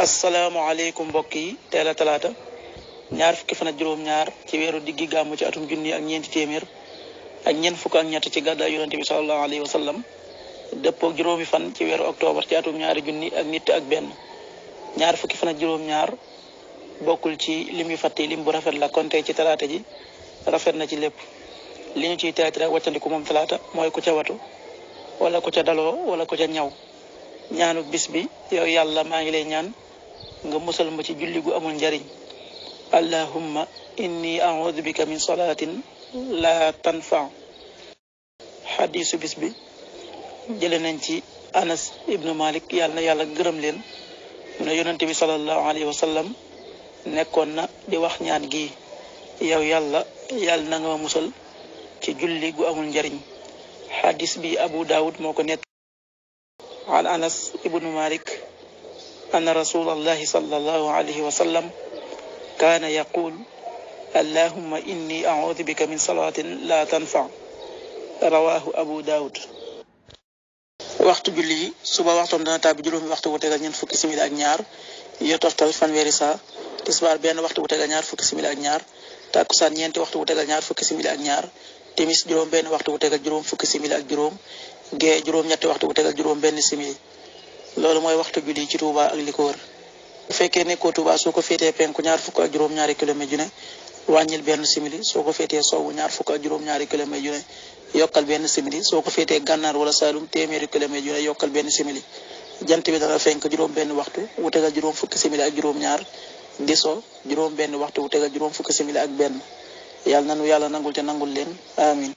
asalaamaaleykum mbokk yi teel a talaata ñaar fukki fan ak juróom-ñaar ci weeru diggi gàmmu ci atum junni ak ñeenti téeméer ak ñeent fukk ak ñett ci gàddaay yonente bi sallallahu alayhi wa sallam dëppoog juróomi fan ci weeru octobre ci atum ñaari junni ak nit ak benn. ñaar fukki fan ak juróom-ñaar bokkul ci lim yu fàtte lim bu rafet la kon tey ci talaata ji rafet na ci lépp. li ñu ciy teet rek wàccandiku moom talaata mooy ku ca watu wala ku ca daloo wala ku ca ñaw. ñaanu bis bi yow yàlla maa ngi lay ñaan nga musal ma ci julli gu amul njariñ. allahumma inni a'udhu bika min salatin la tanfa. xadiisu bis bi jële nañ ci Anas ibnu Malik yàlla na yàlla gërëm leen mu ne yonente bi sallallahu alayhi wa sallam nekkoon na di wax ñaan gi yow yàlla na nga ma musal ci julli gu amul njariñ. xadiis bi Abu Dawud moo ko nett عن أنس ابن مالك أن رسول الله صلى الله عليه وسلم كان يقول اللهم إني أعوذ بك من صلاة لا تنفع رواه أبو داود. waxtu julli suba waxtoom dana tàbbi juróomi waxtu bu tegal ñeent fukki simili ak ñaar yo toftal fanweeri saa. tisbaar benn waxtu bu tegal ñaar fukki simili ak ñaar. takkusaan ñeenti waxtu bu tegal ñaar fukki simili ak ñaar. timis juróom benn waxtu bu tegal juróom fukki simili ak juróom. gee juróom-ñetti waxtu bu tegal juróom benn simili. loolu mooy waxtu julli ci Touba ak li ko wër. bu fekkee nekkoo Touba soo ko féetee penku ñaar fukk ak juróom-ñaari kilomètre ju ne wàññil benn simili. soo ko féetee sowwu ñaar fukk ak juróom-ñaari kilomètre ju ne yokkal benn simili. soo ko féetee gànnaar wala Saalum téeméeri kilomètre ju ne yokkal benn simili. jant bi dana fenk juróom benn waxtu bu tegal juróom fukki simili ak juróom-ñaar di so juróom benn waxtu bu tegal juróom fukki simili ak benn. yàlla nanu yàlla nangul te nangul leen amin.